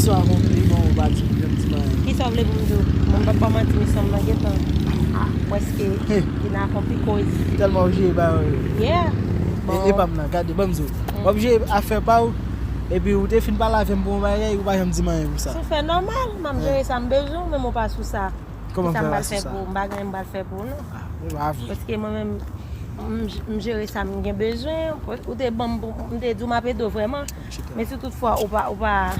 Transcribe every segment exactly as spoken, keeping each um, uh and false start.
Misyon akonpli, bon, ou pa di, janm di m anyen. Kisa w vle pou m di w? Mwen, m p ap ba w manti, misyon m nan gentan prèske vin akonpli koz. Tèlman w jere ba yo. Yeah. E, e pa m nan, gade, ban m di w. W ap jere afè pa w, epi ou te fin pale avè m pou yon bagay, ou pa janm di m anyen pou sa. Sou fè nòmal, m ap jere sa m bezwen, ou menm ou pa sou sa. Kòman m fè pa sou sa? Kisa m pral fè pou ou? M pa gen anyen m pral fè pou ou, non. Ah, e pa vre. Paske mwen menm, m, m jere sa m gen bezwen. Ou te ban m pou, m te di w m ap ede w vrèman. Men si toutfwa ou pa, ou pa,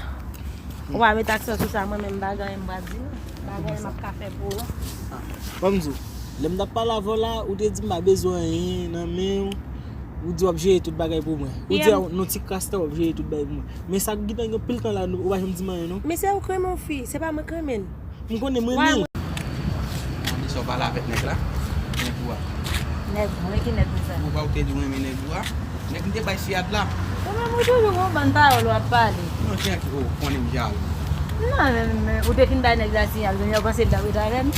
ou pa met aksan sou sa, mwen menm m pa gen anyen m pral di, non. M pa gen anyen m ap ka fè pou ou, non. Ah, ban m di w, lè m t ap pale avè w la, ou te di m pa bezwen anyen nan men w. Ou di w ap jere tout bagay pou mwen. Ou di a, nou ti kras tan w ap jere tout bagay pou mwen. Men sa gentan gen pil tan la, ou pa janm di m anyen, non. Men se ou k renmen yon fi, se pa mwen k renmen l. M konnen m renmen l. Mande sa w pale avèk nèg la. Nèg ou a. Nèg mwen ki nèg ou sa? Ou pa ou te di w renmen nèg ou a? Nèg m te bay siyad la. Ou menm ou toujou gon bann pawòl w ap pale. Non, jan ki, oh, konnen m jalou. Non, men, men, ou te fin bay nèg la siyal, men yo panse l t ap ret avè m.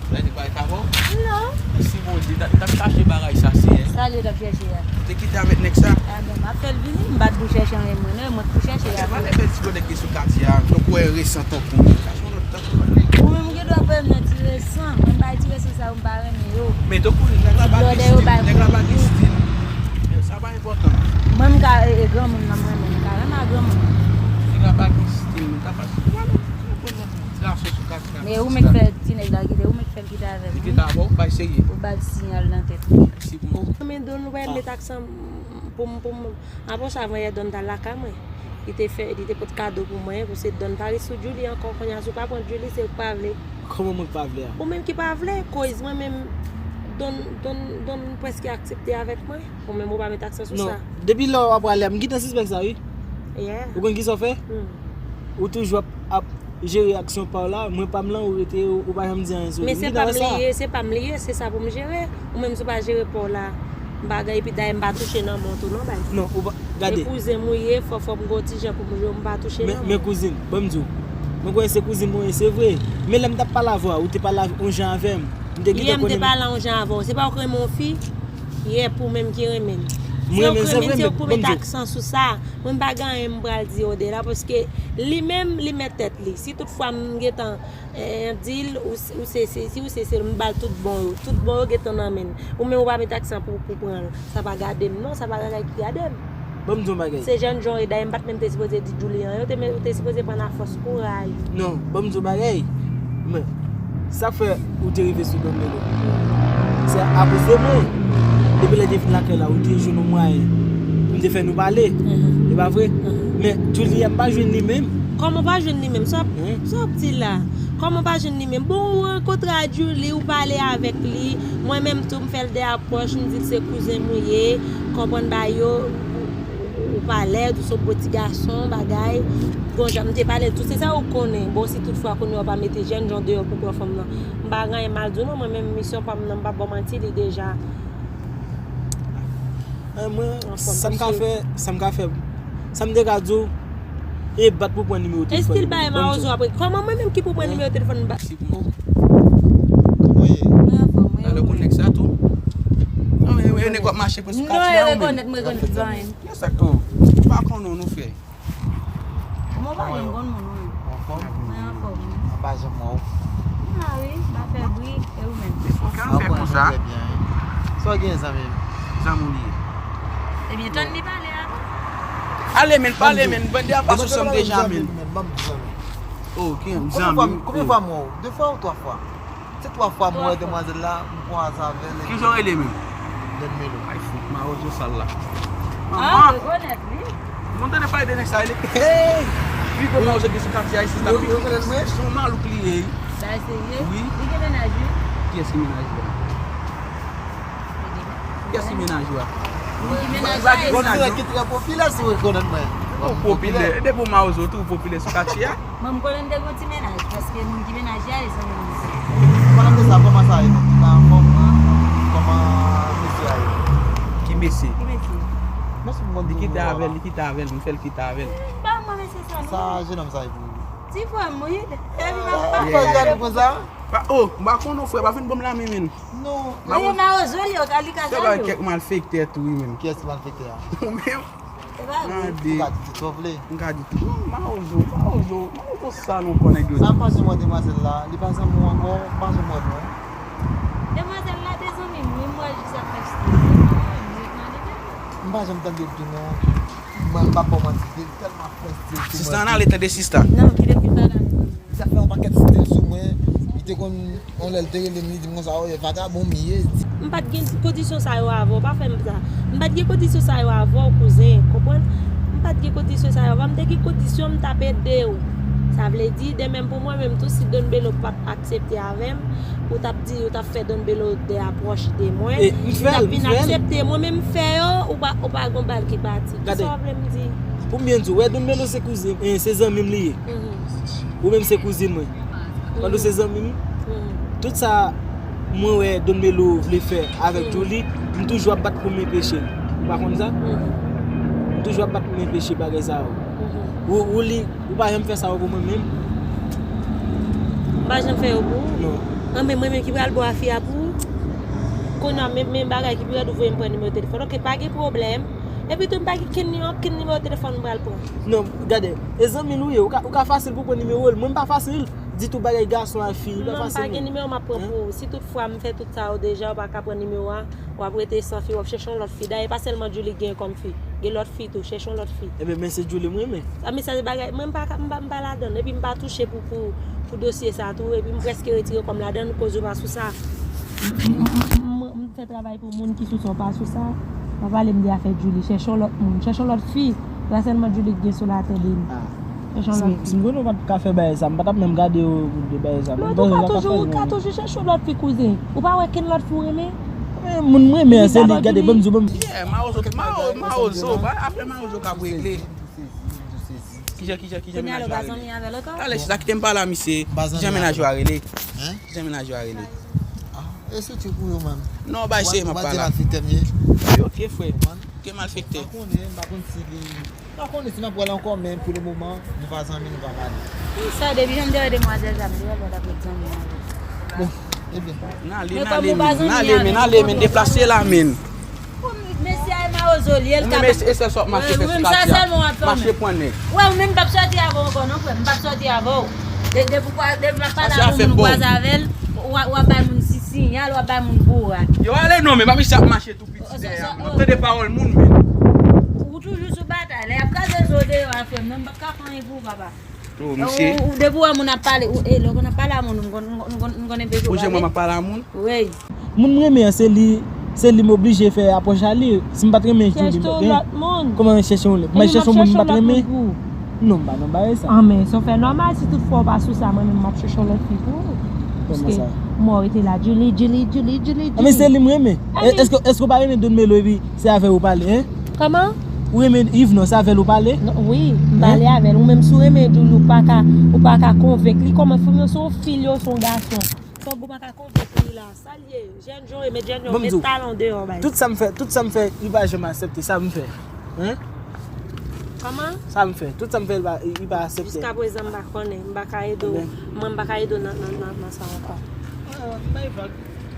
Sa di bay kavo? Non. Si bon, li t ap, li t ap chache bagay sa, si, hein. Sa li t ap chache a? Te kite avèk nèg sa? A, men m ap fè l vini, m pa t pou chèche anyen mwen, non, mwen k pou chèche a. Mande bèl ti kote ki sou katye a, tankou wè resan tankou. Ou menm ou gen dwa kwè m nan ti resan, mwen bay ti resan sa yo, m pa renmen yo. Men tankou nèg la pa gen stil, nèg la pa gen stil. Sa pa enpòtan. Mwen m ka, e, e, granmoun nan mwen menm, m ka renmen a granmoun. Nèg la pa gen stil, men ta fasil. Gason sou katye a. Men ou menm k fè ti nèg la kite, ou menm k fè l kite avè m. Li kite avè w, bay serye. Ou ba l siyal nan tèt ou. Si pou ou. Men Don, ou pa met aksan pou m, pou m. Apre sa, avan yè Don t al lakay mwen. Li te fè, li te pote kado pou mwen, pou se Don pa ret sou Julie ankò, kounye a si w pa pran Julie, se ou k pa vle. Kòman mwen k pa vle a? Ou menm ki pa vle, koz mwen menm, Don, Don, Don prèske aksepte avèk mwen. Ou menm ou pa met aksan sou sa. Non, depi lè w ap prale a, m gentan sispèk sa, wi. Yeah. Ou konn kisa w fè? Hmm. Ou toujou ap, ap jere aksyon pa w la, mwen pa m lan, ou rete, ou, ou pa janm di anyen sou li. Men se pa m li ye, se pa m li ye, se sa pou m jere. Ou menm si w pa jere pa w la, m pa gen, epi dayè m pa touche nan men w tou non, bay. Non, ou pa, gade. E kouzen m ou ye, fò, fò m gen yon ti jan pou m jwe, m pa touche nan men w. Men, men kouzin, ban m di w. Mwen konnen se kouzin mwen ye, se vre. Men lè m t ap pale avè w, ou te pale yon jan avè m. M te gentan konnen. Yè m te pale yon jan avè w. Se pa ou k renmen yon fi? Yè pou menm ki renmen l. Se ou k renmen l, se ou k pou met aksan sou sa. Mwen m pa gen anyen m pral di odela, paske li menm, li mèt tèt li. Si toutfwa m gentan, eh, di l, ou, ou se, se, si ou se, se, m ba l tout bon yo. Tout bon yo gentan nan men l. Ou menm ou pa met aksan pou, pou pran l. Sa pa gade m, non, sa pa bagay ki gade m. Ban m di w yon bagay. Se jèn jan w ye, dayè m pa t menm te sipoze di Julie anyen, ou te, ou te sipoze pran afòs kouraj. Non, ban m di w yon bagay. Men, sa k fè ou te rive sou Don Melo? Se akoz de mwen. Depi lè te vin lakay la, ou te jwenn yon mwayen pou m te fè nou pale. Mhm. E pa vre? Mhm. Men, Julie a m pa jwenn li menm. Kòman w pa jwenn li menm? Sa, sa w ap di la? Kòman w pa jwenn li menm? Bon, ou rankontre a Julie, ou pale avèk li. Mwen menm tou, m fè l de apwòch, m di l se kouzen m ou ye. Konprann bagay yo. Ou pa lèd, ou se yon bon ti gason, bagay. Bon, jan m te pale l tou, se sa ou konnen. Bon, si toutfwa kounye a w pa mete jèn jan deyò pou pran fanm nan, m pa gen anyen m al di w non, mwen menm misyon pa m nan, m p ap ba w manti, li deja. Eh, mwen, sa m ka fè, sa m ka fè, sa m te ka di w, e bat pou pran nimewo telefòn li. Estil bay mawozo apre. Kòman mwen menm ki pou pran nimewo telefòn m ba? Kòman w ye? Mwen anfòm, mwen. Talè w konn nèg sa tou. Non, e, e, nèg w ap mache pou sou katye a ou menm. Non, e rekonèt, m rekonèt, zanmi m. Kiyès sa k, oh, m pa konnen w non, frè. Mwen pa janm konn moun, wi. Anfòm? Mwen anfòm, wi. Mwen pa janm wè w. Ah wi, m pa fè bri, e ou menm? Kè w fè konsa? Sa w gen, zanmi m? Zanmi w li ye. Ebyen, tann li pale avan. Ale, men, pale, men. Bande a pa sou sanm deja, men. Ban m zanmi. Oh, gen zanmi. Konbyen fwa m wè w? De fwa ou twa fwa? Se twa fwa m wè demwazèl la, m kwaze avè l. Kijan w rele menm? Don Melo. Ay, fout, mawozo sal la. Ah, manman. Ou rekonèt li? Mwen tande pale de nèg sa, li, hey! Pi gwo mawozo ki sou katye a isit la. Ou rekonèt mwen? Se yon malouk li ye, wi. Sa serye? Wi. Li gen mennaj, wi. Kiyès ki mennaj li a? Kiyès ki mennaj ou a? Moun ki mennaj la, e sa. Ki trè popilè, si w rekonèt mwen. Ou popilè. E depi w mawozo, tou w popilè sou katye a. Mwen, m konnen m te gon ti mennaj, paske moun ki mennaj la, e zanmi m. Pandan ke sa, kòman sa ye menm? Li pa anfòm? Kòman mesye a ye? Ki mesye? Ki mesye? Li kite avè l, li kite avè l, m fè l kite avè l. M pa mwen mesye sa, non. Sa jennonm sa ye pou ou? Ti frè m, wi. Epi m ap pale. Ou fè jalou konsa? Pa, oh, m pa konnen w, frè, pa vin ban m lamen, menm. Non. Li mawozo, li, li ka jalou. Se pa kèk malfektè tou, wi, menm. Kiyès ki malfektè a? Ou menm. Ou ka di tout sa w vle. M ka di tout. Non, Mawozo, Mawozo, Mawozo sa nou konnen yo. Sa m pa janm wè demwazèl la, li pa zanmi w ankò, m pa janm wè l non. Demwazèl la te zanmi m wi, m wè l jis ap fè stil. M pa janm tande l tou non. Mwen, m p ap ba w manti, li tèlman ap fè stil sou mwen. Sista, ann ale tande sista. Non, kite ti bagay. Li t ap fè yon pakèt stil sou mwen. Li te konn, yon lè l te rele m, li di m konsa, "Oh, e vagabon m ye." M pa t gen kondisyon sa yo avè w, pa fè m sa. M pa t gen kondisyon sa yo avè w, kouzen, konprann? M pa t gen kondisyon sa yo avè w, m te gen kondisyon, m t ap ede w. Sa vle di, de menm pou mwen menm tou, si Don Belo pa t aksepte avè m, ou t ap di, ou t ap fè Don Belo de apwòch de mwen, li t ap vin aksepte. Mwen menm m fè yo, ou pa, ou pa gon bal ki pati. Kisa w vle m di? Pou m byen di w, wè Don Belo se kouzen, eh, se zanmi m li ye. Ou menm se kouzin mwen. Pandan se zanmi m, tout sa mwen wè Don Melo vle fè avèk Djouly, m toujou ap bat pou m enpeche l. Ou pa konn sa? M toujou ap bat pou m enpeche bagay sa yo. Ou, ou li, ou pa janm fè sa yo pou mwen menm? M pa janm fè yo pou ou? Non. An, men mwen menm ki pral bò a fi a pou ou? Kounye a, men, men bagay ki pi rèd, ou voye m pran nimewo telefòn. Oke, pa gen pwoblèm. Epi tou, m pa gen kenn, okenn nimewo telefòn m pral pran. Non, gade, e zanmi l ou ye, ou ka, ou ka fasil pou pran nimewo l. Mwen, m pa fasil ditou, bagay gason ak fi, li pa fasil non. Non, m pa gen nimewo m ap pran pou ou. Si tout fwa m fè tout sa yo deja, ou pa ka pran nimewo a, w ap rete san fi, w ap chèche yon lòt fi. Dayè, pa sèlman Djouly k gen kòm fi. Gen lòt fi tou, chèche yon lòt fi. Ebyen, men se Djouly m renmen. A, men sa se bagay, mwen m pa ka, m pa, m pa ladann. Epi m pa touche pou, pou, pou dosye sa tou. Epi m prèske retire kò m ladann, koz ou pa sou sa. M, m, m, m, m fè travay pou moun ki sou sa, w pa sou sa. Pa pale m de afè Djouly. Chèche yon lòt moun. Chèche yon lòt fi. Se pa sèlman Djouly ki gen sou latè de m. Ah. Chèche yon lòt fi. Si m, si m konnen w pa t ka fè bagay sa, m pa t ap menm gade w de bagay sa. Men ou ka toujou, ou ka toujou chèche yon lòt fi, kouzen. Ou pa wè kenn lòt fi w renmen? Men moun m renmen an, se li, gade, ban m di w, ban m. Yeah, Mawozo, Mawo-, Mawozo, apre Mawozo k ap regle. Kijan, kijan, kijan mennaj yo a rele? Talè, chita, kite m pale a misye. Kijan mennaj yo a rele? Kijan mennaj yo a rele? Ah, e soti pou yo, man. Non, bay se m ap pale. Ou pa di malfektè m ye? Oke, frè. Ke malfektè. M pa konnen, m pa konn si li, m pa konnen si m ap wè l ankò, men pou le moman, nou pa zanmi, nou pa pale. Sa, depi jan m te wè demwazèl sa, m te wè l pa t ap ret zanmi avè l. Bon, ebyen. N ale, n ale, men, n ale, men, n ale, men, deplase la, men. Mesye a e Mawozo li ye, l ka. Mesye, e sèl sa w ap mache fè sou katye a. Mache pran nèg. Wè, ou menm m p ap sòti avè w ankò non, frè m, m p ap sòti avè w. De-, depi w pa, depi m ap pale a yon moun, ou kwaze avè l, w a, w ap bay moun si-, siyal, w ap bay moun bourad. Yo, ale non, men pa misye ap mache tou piti dèyè a, men. W ap tande pawòl moun, men. Ou toujou sou batay, lè y ap kraze zo deyò a, frè m, non, m p ap ka fè anyen pou ou, papa. Oh, misye. Ou, ou, depi w wè moun ap pale, ou, e, lè w konn ap pale a moun, m konn, m konn, m konn, m konn enpeche w pale. Ou jan mwen m ap pale a moun? Wi. Moun m renmen an, se li, se li m oblije fè apwòch a li. Si m pa t renmen Djouly, m pa t gen. Chèche yon lòt moun. Kòman chèche yon lòt? Mwen chèche yon moun m pa t renmen? Non, m pa nan bagay sa. Ah, men sa fè nòmal, si tout fwa w pa sou sa, mwen menm m ap chèche yon lòt fi pou ou. Paske m wè w rete la, Djouly, Djouly, Djouly, Djouly, Djouly. Ah, men se li m renmen. Èske, èske w pa renmen Don Melo epi se avè l ou pale, en? Kòman? Ou renmen Yves non, se avè l ou pale? Non, wi, m pale avè l. Ou menm si w renmen Djouly, ou pa ka, ou pa ka konvenk li. Kòman, fò m se yon fi l ye, se yon gason. Fò ou pa ka konvenk li la. Sa l ye? Jèn jan w ye, met jèn jan w, met talan deyò, bay. Tout sa m fè, tout sa m fè, li pa janm aksepte sa m fè. Hein? Kòman? Sa m fè, tout sa m fè, li pa, li pa aksepte. Jiskaprezan, m pa konnen, m pa ka ede w. Mwen, m pa ka ede w nan, nan, nan, nan sa ankò. Ah, bay vag.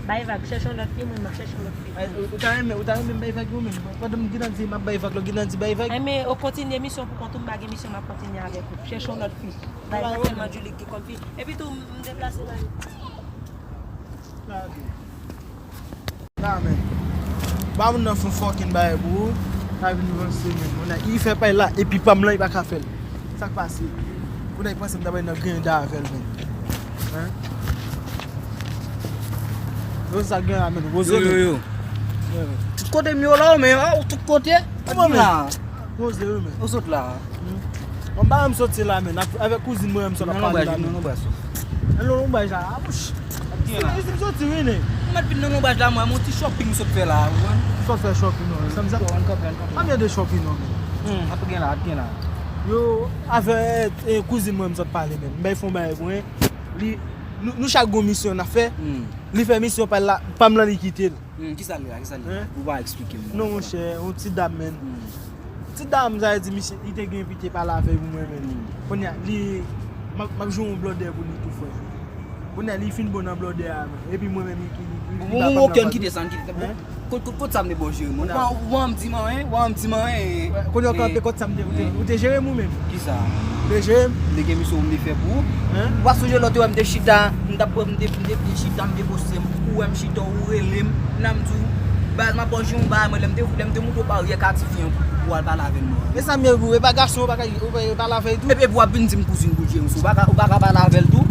Bay vag, chèche yon lòt fi, mwen, m ap chèche yon lòt fi. Ay, ou, ou ta renmen, ou ta renmen m bay vag ou menm? Pandan m gentan di m ap bay vag la, ou gentan di bay vag? Ay, men, ou kontinye misyon pou kont ou, m pa gen misyon, m ap kontinye avèk ou. Chèche yon lòt fi. Bay vag sèlman Djouly ki konn fi. Epi tou, m deplase la. Sa, men. Ba moun nan fè yon fucking bagay pou ou. Sa vin ranse, men. Moun nan, li fè pay la, epi pa m lan, li pa ka fè l. Sa k pase? Moun nan, li panse m ta pral nan grenda avè l, men. Hein? Yo, sa gen la, men. Yo, yo, yo. Tout kote m yo la, men, ah, tout kote. Kòman, men? Poze wi, men. Ou sot la. Bon, m pa janm soti la, men. Avèk kouzin mwen, m sot ap pale la, men. Nan lonbraj la. Nan lonbraj la, a bouch. Isi m soti wi, nèg. M mèt vin nan lonbraj la, mwen, yon ti shopping m sot fè la, ou konprann? Sot fè shopping, non. Sa m sa? Ann kanpe, ann kanpe. Pa gen de shopping, non, men. Ap gen la, ap gen la. Yo, avè, eh, kouzin mwen, m sot pale, men. M bay fon bagay pou, hein. Li, nou, nou chak gon misyon n ap fè. Li fè misyon pa l la, pa m lan, li kite l. Hmm, kisa l ye a? Kisa l ye a? Hein? Ou pa eksplike m non, monchè, yon ti dam, men. Hmm. Ti dam, sa vle di, misye, li te gen envite pale avè l pou mwen, men. Hmm. Kounye a, li, m ap, m ap jwe yon blòdè pou li tou, frè. Kounye a li fin bon nan blòdè a, epi mwen menm ki, ki, ki, ki pa fè m nan kite sa, kite sa. Kot, kot, kot sa m te bon jere m? Ou pa, ou pa janm di m anyen, ou pa janm di m anyen. Kounye a kanpe, kot sa m te, ou te, ou te jere m ou menm? Kisa? Ou te jere m? M te gen misyon m te fè pou ou. Ou pa sonje lòt yo wè m te chita, m t ap, m te, m te, m te chita, m te poste, ou wè m chita, ou rele m, nan m di w, baz, m ap ba w yon bagay, mwen, lè m te, lè m te montre w baryè Katifi an pou, pou w al pale avè l, non. Men sa m ye pou, e pa gason, ou pa ka, ou pa, ou pale avè l tou? Epi, epi w ap vin di m kouzin Goudjè, ou pa ka, ou pa ka pale avè l tou?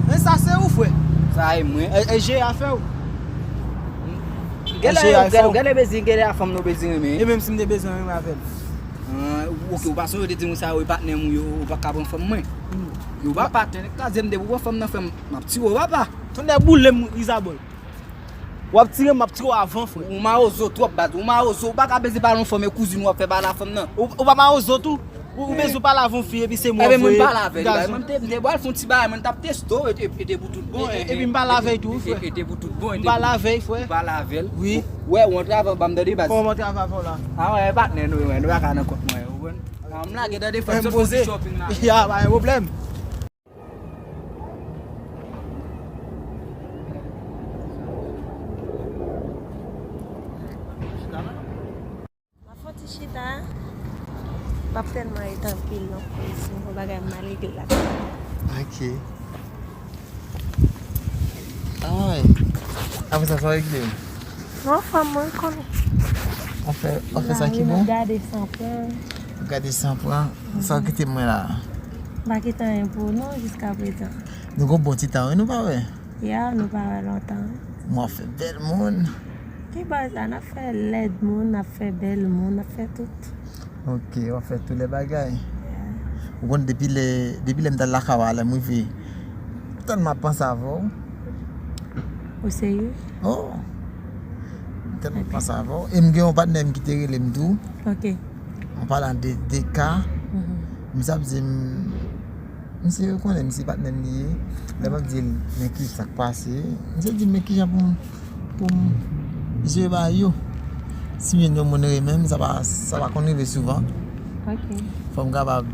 Men sa se ou, frè. Sa e mwen. E, e je afè w. Genlè, genlè, genlè bezwen, genlè a fanm nou bezwen renmen. E menm si m te bezwen renmen avè l. Ah, ok, ou pa sonje w te di m sa, wi, patnè m, ou, ou pa ka pran fanm mwen. Yo, papa, tèt kraze m, depi w pran fanm nan, frè m, m ap tire w, papa. Tonnè boule m, Izabòl. W ap tire m, m ap tire w avan, frè. Ou mawozo twòp, baz. Ou mawozo, ou pa ka bezwen pale yon fanm e kouzin w ap fè pale a fanm nan. Ou, ou pa mawozo tou? Ou, ou bezwen pale avè yon fi epi se mwen voye gazon. Ebyen, mwen pale avè li, baz. Mwen te, mwen te ba l fè yon ti bagay, mwen t ap teste w, e, e, e te pou tout bon. E, e, epi m pale avè l tou, frè. E, e te pou tout bon, e te pou tout bon. M pale avè l, frè. Ou pale avè l? Wi. Ou, wè, ou antre avè m, ban m tande, baz. Kòman m antre avè w la? A wè, patnè nou, wè, nou pa ka nan kont mwen, ou konprann? A, m lage tande, frè, m sot fè yon ti shopping la. Ya, pa gen pwoblèm. M ap fè yon ti chita. M ap tèlman ret anpil non, kouz, yon bagay m mal regle la. Ok. Ay. Apre sa, sa w regle? Non, fanm mwen konnen. W ap fè, w ap fè sa ki bon? Gade san pran. Gade san pran. Sa w kite mwen la? M pa kite anyen pou ou non, jiskaprezan. Nou gon bon ti tan, wi, nou pa wè? Ya, nou pa wè lontan. Mwen fè bèl moun. Ki bagay sa, n ap fè lèd moun, n ap fè bèl moun, n ap fè tout. Ok, w ap fè tout lè bagay. Ya. Ou konn depi lè, depi lè m t al lakay w a, lè m rive, m tèlman ap panse avè w. Ou serye? Oh! M tèlman ap panse avè w. E m gen yon patnè m ki te rele m tou. Ok. An palan de, de ka, misye ap di m, misye konnen misye patnè m li ye. Lè m ap di l, men ki sa k pase, misye di m, men kijan pou m, pou m jere bagay yo. Si m jwenn yon moun renmen m, sa pa, sa pa konn rive souvan. Ok. Fò m kapab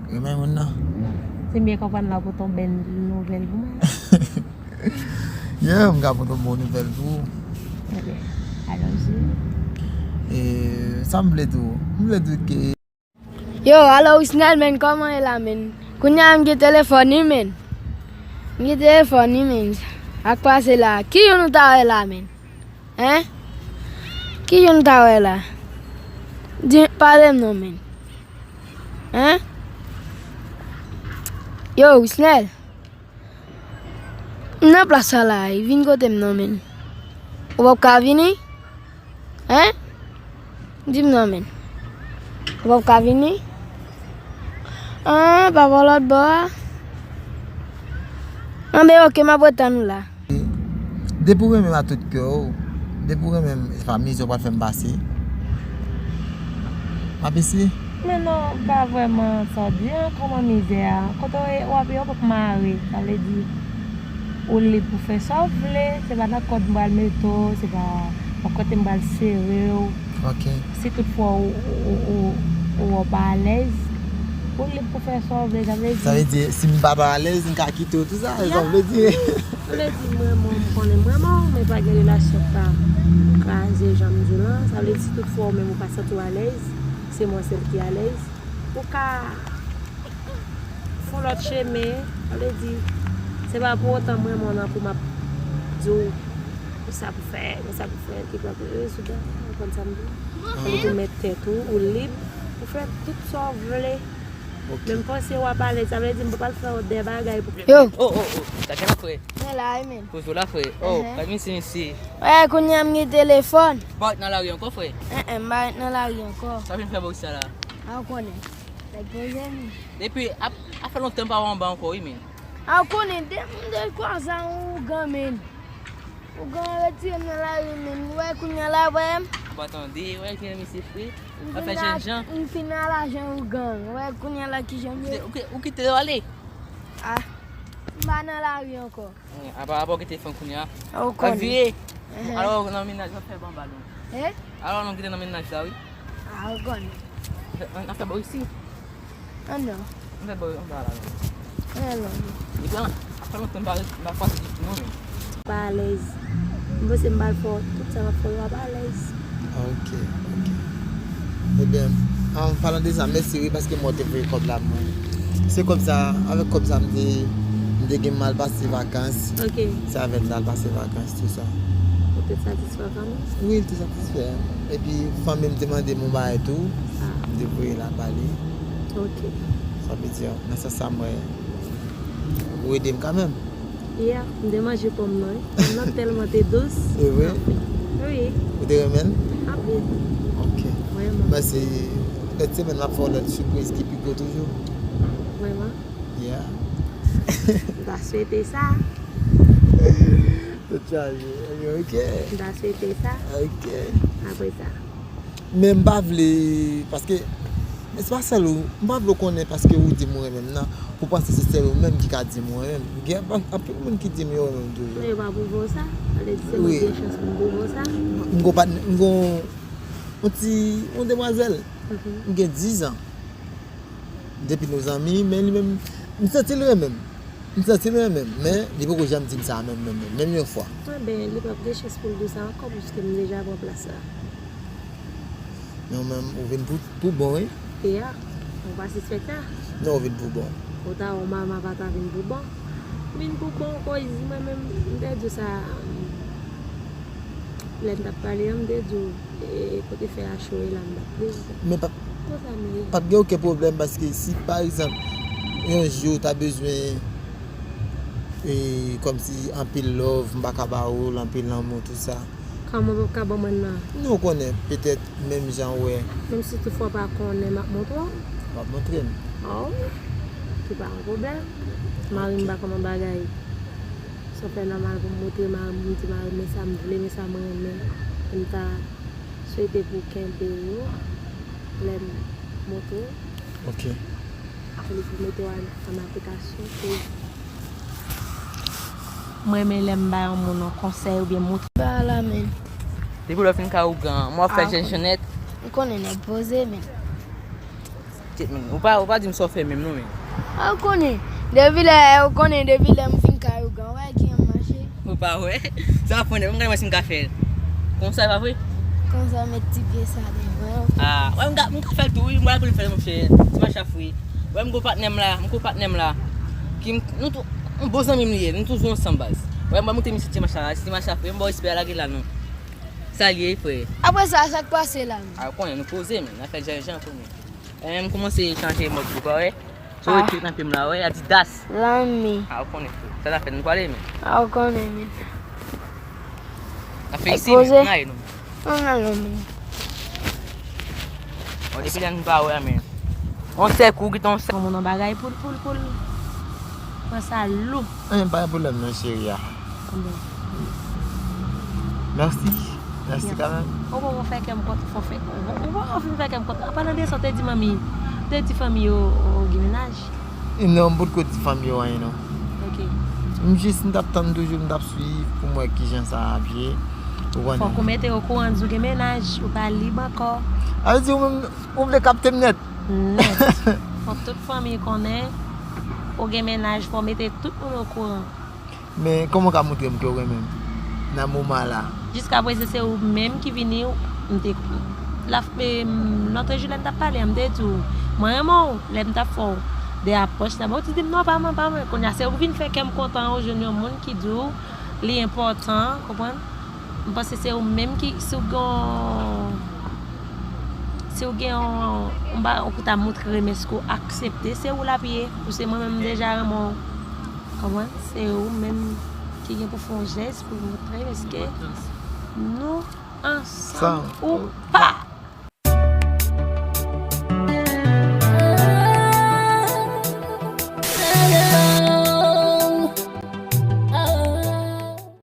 renmen moun nan. Si m byen konprann la, ou pote yon bèl nouvèl pou mwen. Yeah, m ka pote yon bon nouvèl pou ou. Ok. Alonzi. E, sa m vle di w? M vle di w ke Yo, alo Wisnel, men, kòman e la, men? Kounye a m gen telefòn wi, men. M gen telefòn wi, men. Sa k pase la? Ki jou nou ta wè la, men? Hein? Ki jou nou ta wè la? Di, pale m non, men. Hein? Yo, Wisnel. M nan plas sa la, vin kote m non, men. Ou p ap ka vini? Hein? Di m non, men. Ou p ap ka vini? Ah, pa bò lòt bò a? Anben, ok, m ap ret tann ou la. Depi w renmen m a tout kè w, depi w renmen m, e pa mizè w pral fè m pase. M ap eseye. Men non, m pa vrèman sa w di an, kòman mizè a? Kote w ye, w ap ye, w p ap mare, sa vle di, ou lib pou fè sa w vle, se pa nan kòd m pral mete w, se pa nan kote m pral sere w. Ok. Si toutfwa ou, ou, ou, ou, ou pa alèz, ou lib pou fè sa w vle, sa vle di. Sa vle di, si m pa, pa alèz, m ka kite w tou sa, sa vle di. Sa vle di, m renmen w, m konnen m renmen w, men pa gen relasyon k ka kraze jan m di w lan. Sa vle di, si toutfwa ou menm ou pa santi w alèz, se mwen sèl ki alèz. Ou ka fè yon lòt chemen, sa vle di, se pa pou otan m renmen w nan pou m ap di w, men sa pou fè, men sa pou fè, ki pran pou, e, soudan, ou konprann sa m di w? Sa vle di, ou mèt tèt ou, ou lib, ou fè tout sa w vle. Ok. Men m panse w ap alèz, sa vle di m pa pral fè w de bagay pou. Yo! Oh, oh, oh, sa gen la, frè. Mwen la, wi, men. Kozo la, frè. Oh, gad misye, misye. Wè, kounye a m gen telefòn. Ou pa ret nan lari ankò, frè? Enhen, m pa ret nan lari ankò. Sa vin fè bòs sa la? A, ou konnen. Nèg poze m. Depi, ap, ap fè lontan m pa wè w anba ankò, wi, men. A, ou konnen, de, de kwaze a, ougan, men. Ougan retire m nan lari, men. Ou wè kounye a la, wè m. Ou pa tande, wè, jan misye fre. M fin al, m fin al ajan ougan. Ou wè kounye a la kijan m ye. Ou kite, ou kite yo ale? A, m pa nan lari ankò. Apa, apa w kite fanm kounye a? Ou konnen. Al vire. Enhen. Alò, nan mennaj, w ap fè anba non. Hein? Alò, nou kite nan mennaj la, wi. A, ou konnen. N ap fè bò isi. An non. N ap fè bò anba la, non. An non. Li pran. Sa lontan m pa ret, m pa pase di non, men. Pa alèz. M panse m pral fè w tout sa m ap fè w yo, pa alèz. Ok, ok. Ebyen, an palan de sa, mèsi wi paske mwen te voye kòb la mwen. Se kòb sa, avèk kòb sa m te m te gen m al pase vakans. Ok. Se avèk l al pase vakans, tou sa. Ou te satisfè kanmenm? Wi, l te satisfè. Epi fanmi m te mande m yon bagay tou. Ah. M te voye la ba li. Ok. Sa vle di, nan sans sa mwen, ou ede m kanmenm. Yeah, m te manje pòm nan, wi. Pòm nan tèlman te dous. E vre? Wi. Ou te renmen l? Anpil. Ok. Vrèman. Mwen se lòt semèn m ap fè w lòt sipriz ki pi gwo toujou. Vrèman. Yeah. M ta swete sa. Tout chaje. Ebyen, ok. M ta swete sa. Ok. Apre sa. Men m pa vle, paske, men se pa sèl ou, m pa vle w konnen paske ou di m ou renmen m nan, pou w panse se sèl ou menm ki ka di m ou renmen m. Gen anpil moun ki di m yo renmen m toujou. Men yo pa pwouve w sa. Sa vle di se Wi. mwen gen chans pou m pwouve w sa. M gon patnè, m gon yon ti, yon demwazèl. Mhm. M gen diz an. Depi nou zanmi, men li menm, m santi l renmen m. M santi l renmen m, men li poko janm di m sa menm, menm, menm, menm yon fwa. Enben, li p ap gen chans pou l di w sa ankò, piske m deja pran plas la. Non, men ou vin pou, pou bon, wi. E a, ou pa sispèk sa? Non, ou vin pou bon. Ou ta wè mama pa ta vin pou bon. Vin pou bon, koz mwen menm, m te di w sa, lè m t ap pale an, m te di w, e, kote fè a cho ye la, m t ap di w. Men p ap, Konsa m ye. p ap gen okenn pwoblèm, paske si, pa egzanp, yon jou ou ta bezwen, e, kòmsi anpil love, m pa ka ba ou l, anpil lanmou, tou sa. Kòman w p ap ka ban mwen l nan? Nou konnen, petèt, menm jan w wè. Menm si toutfwa w pa konnen, m ap montre w. W ap montre m. Oh, ki pa yon pwoblèm. Mari m pa kòman bagay. Sa fè nòmal pou m montre mari m, m di mari m, men sa m vle, men sa m renmen. E m ta swete pou w kenbe yo lè m montre w. Ok. Pou li pou mete w an, an aplikasyon pou m renmen lè m ba yon moun yon konsèy oubyen montre. Ba la men. Depi lè w fin kay ougan, mwen ap fè jènjènèt. M konnen nèg poze men. Tchèt men, ou pa, ou pa di m sa w fè menm non men. A ou konnen. Depi lè, ou konnen depi lè m fin kay ougan, wè ki yon mache. Ou pa wè? Sa w ap fè, m gade mwen si m ka fè l. Konsa, e pa vre? Konsa w met ti pye sa devan. Ah, wè, m ka, m ka fè l tou, wi. M pral pou m fè l, monchè. Ti mach a fri. Wè, m gon patnè m la, m gon patnè m la. Ki m, nou tou, yon bon zanmi m li ye, nou toujou ansanm baz. Wè, m pral montre misye ti mach la, ti mach a fri, m ba w respè a, lage la non. Sa l ye, frè? Apre sa, sa k pase la? A, ou konnen, nou poze, men, n ap fè jènjèn konnen. E, m kòmanse chanje mòd, ou pa wè? So, ah, rete nan pye m la, wè, Adidas. Lanmi. A, ou konnen, frè. Sa n ap fè, nou prale, men. A, ou konnen, men. N ap fè isi, men. N ale, non. An alon men. Bon, depi lè nou pa wè, men. On sèk ou gentan on sèk. Kòman nan bagay poul, poul, poul. Pran sa lou. Anyen, pa gen pwoblèm non, cheri a. Bon. Mèsi. Mèsi kanmenm. Ou poko fè kè m kontan, fò fè. Ou poko fin fè kè m kontan. An palan de sa, w te di manmi, w te di fanmi yo, ou gen mennaj? Non, m potko di fanmi yo anyen non. Ok. M jis, m t ap tann toujou, m t ap swiv pou m wè kijan sa ap ye. Ou konnen. Fòk ou mete okouran, di w gen mennaj, ou pa lib ankò. A vle di ou menm, ou vle kapte m nèt. Nèt. Fòk tout fanmi konnen ou gen mennaj, fò w mete tout moun okouran. Men kòman w ka montre m ke w renmen m nan moman la? Jiskaprezan se ou menm ki vini, m te, la, e, m, lòt jou lè n t ap pale an, m te di w, mwen renmen w, lè m t ap fè w de apwòch la, men w te di m non, pa mwen, pa mwen. Kounye a se ou ki vin fè kè m kontan, ou jwenn yon moun ki di w li enpòtan, konprann? M panse se ou menm ki, si w gen yon, si w gen yon, yon bagay ou ki ta montre renmen, èske w aksepte, se ou l ap ye, ou se mwen menm m deja renmen w. Konprann? Se ou menm ki gen pou fè yon jès pou montre èske nou ansanm ou pa.